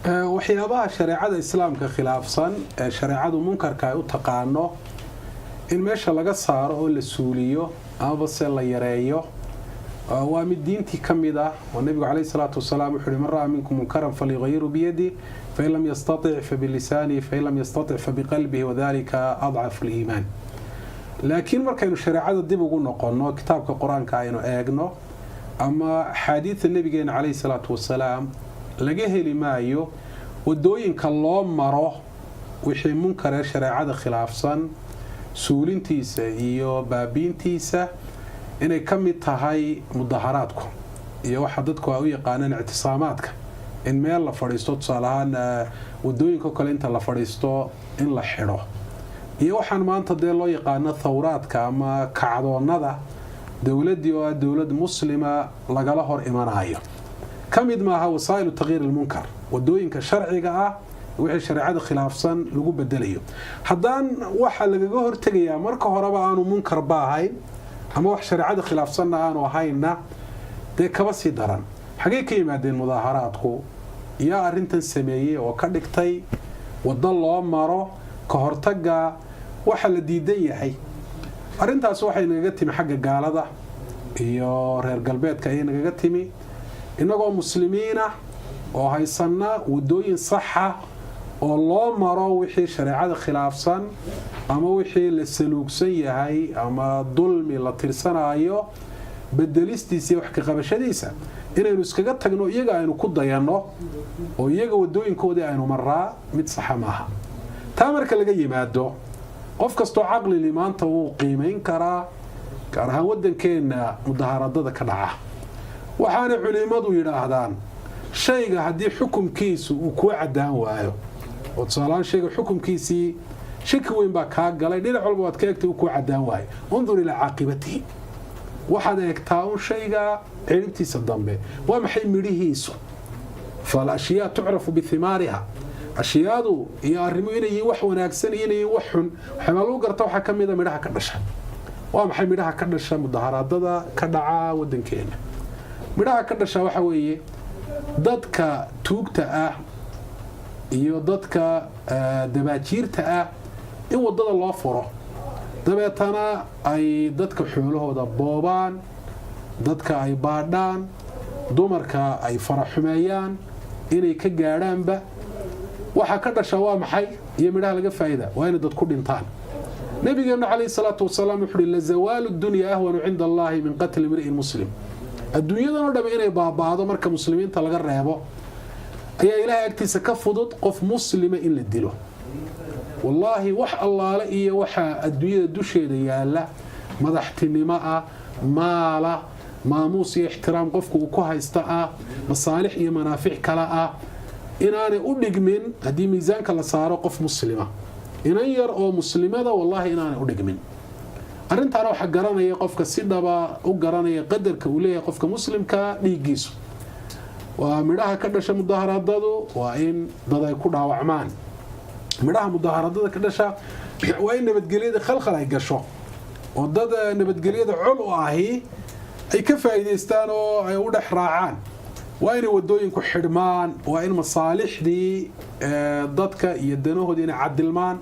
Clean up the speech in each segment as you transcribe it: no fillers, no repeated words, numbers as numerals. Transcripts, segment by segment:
Waxyaabaha shareecada Islaamka khilaafsan ee shareecadu munkarka ay u taqaano, in meesha laga saaro oo la suuliyo amaba se la yareeyo, waa mid diintii ka mid ah, oo Nebigu caleyhi salaatu wasalaam wuxu uhi: "Man ra'aa minkum munkaran falyughayirhu biyadih, fain lam yastatic fabilisaanihi, fain lam yastatic fabiqalbihi, wadalika adcafu liimaan." Laakiin markaynu shareecada dib ugu noqonno, kitaabka Qur-aanka aynu eegno ama axaadiida Nabigeena caleyhi salaatu wasalaam, laga heli maayo wadooyinka loo maro wixii munkar ee shareecada khilaafsan suulintiisa iyo baabiintiisa inay ka mid tahay mudaharaadku iyo waxa dadku ay u yaqaanaan ictisaamaadka, in meel la fadhiisto, tusaale ahaan wadooyinka kale inta la fadhiisto in la xidho, iyo waxaan maanta dee loo yaqaano thawraadka ama kacdoonnada dowladdii oo ah dowlad Muslima lagala hor imanayo. Ka mid maaha wasaa'ilu takyiir ilmunkar, wadooyinka sharciga ah wixii shareecada khilaafsan lagu bedelayo. Haddaan waxa lagaga hortegayaa marka horeba aanu munkarba ahayn ama wax shareecada khilaafsanna aanu ahaynna, dee kaba sii daran. Xagee ka yimaadeen mudaaharaadku? Yaa arrintan sameeyey oo ka dhigtay waddo loo maro ka hortagga waxa la diidan yahay? Arrintaas waxay nagaga timi xagga gaalada iyo reer galbeedka ayay nagaga timi. Innagoo Muslimiina oo haysanna wadooyin saxa oo loo maro wixii shareecada khilaafsan ama wixii la saluugsan yahay ama dulmi la tirsanaayo bedelistiisa iyo wax ka qabashadiisa, inaynu iskaga tagno, iyaga aynu ku dayanno oo iyaga wadooyinkoodii aynu maraa, mid saxa maaha. Taa marka laga yimaado, qof kastoo caqlili maanta wuu qiimayn karaa, gaar ahaan waddankeenna mudahaaradada ka dhaca. Waxaana culimmadu yidhaahdaan, shayga haddii xukumkiisu uu kuu caddaan waayo, oo tusaalahaan shayga xukumkiisii shaki weyn baa kaa galay, dhinac walba waad ka eegtay, uu kuu caddaan waayo, undur ilaa caaqibatihi, waxaad eegtaa un shayga ciribtiisa dambe waa maxay, midhihiisu. Fal ashyaa tucrafu bihimaariha. Ashyaadu iyo arrimuhu inay yihiin wax wanaagsan iyo inay yihiin wax xun waxyaabaa lagu garta waxaa ka mid a midhaha ka dhasha. Waa maxay midhaha ka dhasha mudaharaadada ka dhaca waddankeena? Midhaha ka dhasha waxa weeye dadka tuugta ah iyo dadka dabaajiirta ah in waddada loo furo, dabeetana ay dadka xoolahooda boobaan, dadka ay baadhaan, dumarka ay faraxumeeyaan inay ka gaadhaanba. Waxaa ka dhasha waa maxay iyo midhaha laga faa'ida? Waa inay dad ku dhintaan. Nabigeennu calayhi salaatu wasalaam wuxu uhi: "Lazawaalu dunya ahwanu cinda Allahi min qatli imri'in muslim." Adduunyadan oo dham inay baaba'do marka Muslimiinta laga reebo ayaa Ilaahay agtiisa ka fudud qof Muslima in la dilo. Wallaahi, wax allaale iyo waxaa adduunyada dusheeda yaalla, madaxtinimo ah, maala, maamuus iyo ixtiraam qofku uu ku haysta ah, masaalix iyo manaafic kale ah, inaanay u dhigmin haddii miisaanka la saaro qof Muslima, inan yar oo Muslimada, wallaahi inaanay u dhigmin. Arrintaana waxaa garanaya qofka si dhaba u garanaya qadarka uu leeyahay qofka Muslimka dhiiggiisu. Waa midhaha ka dhasha mudaharaadadu waa in dad ay ku dhaawacmaan. Midhaha mudaharaadada ka dhasha waa in nabadgelyada khalkhal ay gasho, oo dad nabadgelyada col u ahi ay ka faa'iidaystaan oo ay u dhex raacaan. Waa inay wadooyinku xidhmaan. Waa in masaalixdii dadka iyo danahoodii inay cadilmaan,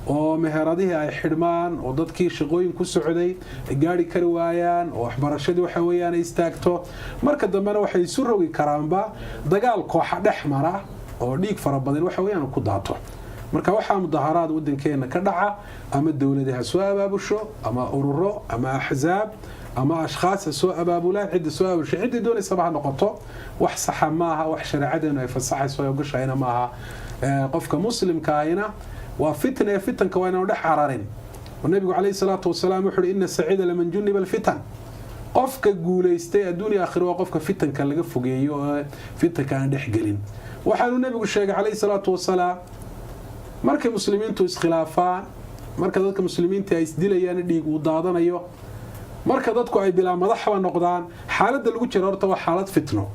oo meheradihii ay xidhmaan, oo dadkii shaqooyin ku socday ay gaari kari waayaan, oo waxbarashadii waxa weeyaan ay istaagto. Marka dambena waxay isu rogi karaanba dagaal kooxa dhex mara oo dhiig fara badan waxa weeyaan ku daato. Marka waxaa mudaharaad waddankeena ka dhaca, ama dowladi ha soo abaabusho, ama ururo, ama axzaab, ama ashkhaas ha soo abaabulaan, cidda soo abaabusho, ciddii doonaysaba ha noqoto, wax saxa maaha, wax shareecadeenu ay fasaxayso ay ogashahayna maaha. Qofka Muslimka ahina waa fitna ee fitanka waa inaanu dhex cararin. Oo Nabigu calayhi salaatu wasalaam wuxu uhi: "Ina saciida laman juniba alfitan." Qofka guulaystay adduunya aakhira waa qofka fitanka laga fogeeyo oo fitanka aan dhex gelin. Waxaanu Nebigu sheegay calayhi salaatu wasalaam, markay Muslimiintu iskhilaafaan, marka dadka Muslimiinta ay isdilayaan, dhiig uu daadanayo, marka dadku ay bilaa madaxba noqdaan, xaaladda lagu jiro horta waa xaalad fitno.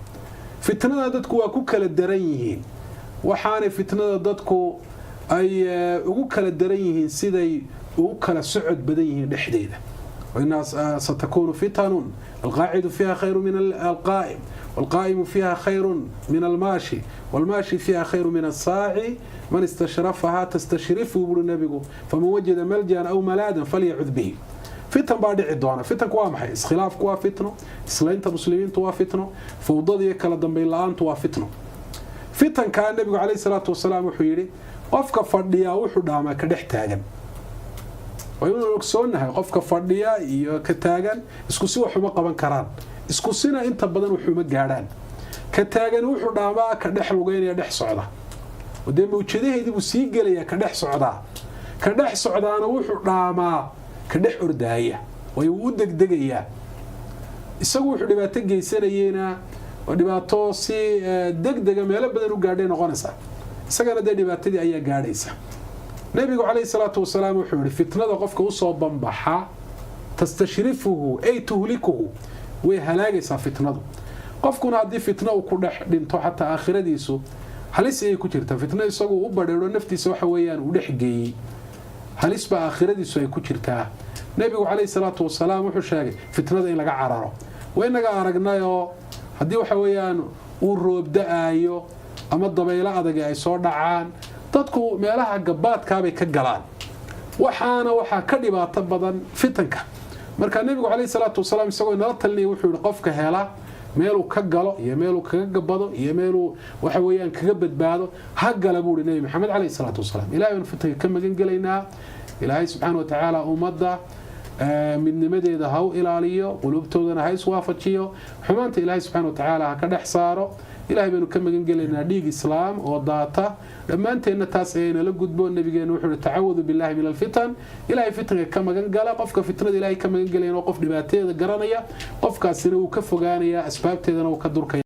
Fitnada dadku waa ku kala daran yihiin, waxaanay fitnada dadku ay ugu kala daran yihiin siday ugu kala socod badan yihiin dhexdeeda. Wainaha satakunu fitanun, alqaacidu fiiha khayru min alqaa'im, walqaa'imu fiiha khayru min almaashi, walmaashi fiiha khayru min asaaci. Man istashrafahaa tastashrifu, buuri nebigu, faman wajada maljan aw malaadan falyacud bihi. Fitan baa dhici doona. Fitanku waa maxay? Iskhilaafku waa fitno, islaynta muslimiintu waa fitno, fawdada iyo kala dambayn la-aantu waa fitno. Fitankaa nebigu calayhi salaatu wasalaam wuxuu yidhi, qofka fadhiyaa wuxuu dhaamaa ka dhex taagan. Waa inuu ogsoonnahay, qofka fadhiya iyo ka taagan isku si wax uma qaban karaan, isku sina inta badan waxuma gaadhaan. Ka taagan wuxuu dhaamaa ka dhex lugeynaya, dhex socda, oo dee mawjadaheedii buu sii gelayaa. Ka dhex socdaa, ka dhex socdaana wuxuu dhaamaa ka dhex ordaaya, waayo wuu u degdegayaa. Isagu wuxuu dhibaato geysanayeyna oo dhibaato si degdega meelo badan u gaadhay noqonaysaa, isagana dee dhibaatadii ayaa gaadhaysa. Nebigu calayhi salaatu wasalaam wuxuu yihi, fitnada qofka usoo banbaxa, tastashrifuhu ay tuhlikuhu, way halaagaysaa fitnadu. Qofkuna haddii fitno uu ku dhex dhinto, xataa aakhiradiisu halis ayay ku jirtaa. Fitno isagu u badheero naftiisa waxa weeyaan uu dhex geeyey, halis baa aakhiradiisu ay ku jirtaa. Nebigu calayhi salaatu wasalaam wuxuu sheegay fitnada in laga cararo. Waynaga aragnayoo haddii waxa weeyaan uu roob da-aayo ama dabaylo adagi ay soo dhacaan, dadku meelaha gabaadkaabay ka galaan. Waxaana waxaa ka dhibaato badan fitanka. Marka nebigu calayhi salaatu wasalaam isagoo inala talinaya wuxuu yihi, qofka hela meeluu ka galo iyo meeluu kaga gabado iyo meeluu waxa weeyaan kaga badbaado ha gala, buu hi Nebi Maxamed calayhi salaatu wasalaam. Ilahay baanu fitanka ka magan gelaynaa. Ilaahay subxaana wa tacaala ummadda midnimadeeda ha u ilaaliyo, quluubtoodana ha iswaafajiyo, xumaanta Ilaahay subxana wa tacaala ha ka dhex saaro. Ilahay baynu ka magan gelaynaa dhiig islaam oo daata. Dhammaanteenna taas ayaynala gudbo. Nabigeenu wuxuu uhi, tacawadu billahi min alfitan, Ilahay fitanka ka magan gala. Qofka fitnada Ilahay ka magan gelayna oo qof dhibaatadeeda garanaya, qofkaasina wuu ka fogaanayaa, asbaabteedana wuu ka durkaya.